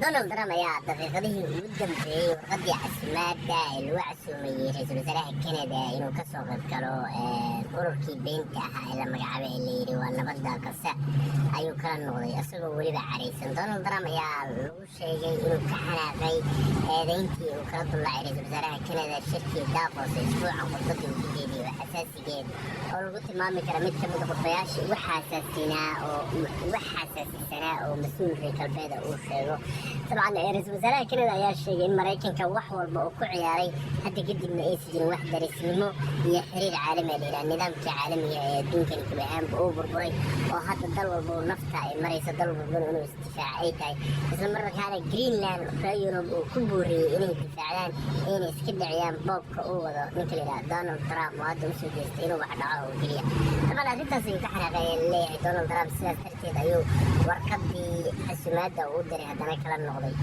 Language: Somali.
Donald Trump ayaa daqiiqadihii ugu dambeeyey warqadii casumaadda ee lagu casuumayey ra-iisul wasaaraha Canada inuu kasoo qayb galo ururkii beenta ahaa ee la magacaabay ee layidhi waa nabadda Qasa ayuu kala noqday, isagoo weliba caraysan. Donald Trump ayaa lagu sheegay inuu ka xanaaqay eedeyntii uu kala dullaacay ra-iisul wasaaraha Canada shirkii Davos ee isbuucan. Khudbadii uu ku jeediyey oo xasaasigeed oo lagu tilmaami kara mid kamid a khudbayaashii ugu xasaasiinaa oo ugu xasaasisanaa oo mas-uul reer galbeeda uu sheego. Dabcan, ra-iisul wasaaraha Canada ayaa sheegay in Maraykanka wax walba uu ku ciyaaray, hadda kadibna aysan jirin wax darisnimo iyo xiriir caalami ah la yidhaha. Nidaamkii caalamiga ee adduunkani gebi ahaanba uu burburay oo hadda dal walba uu nafta ay marayso, dal walbana inuu isdifaaca ay tahay. Isla markaana Greenland reer Yurub uu ku booriyey inay difaacdaan, inay iska dhiciyaan boobka uu wado ninka la yidhaha Donald Trump oo hadda usoo jeestay inuu wax dhaco oo keliya. Dabcan, arrintaas ayuu ka xanaaqay leeyahay Donald Trump, sidaas darteed ayuu warqadii casumaadda uu u diray haddana kala noqday.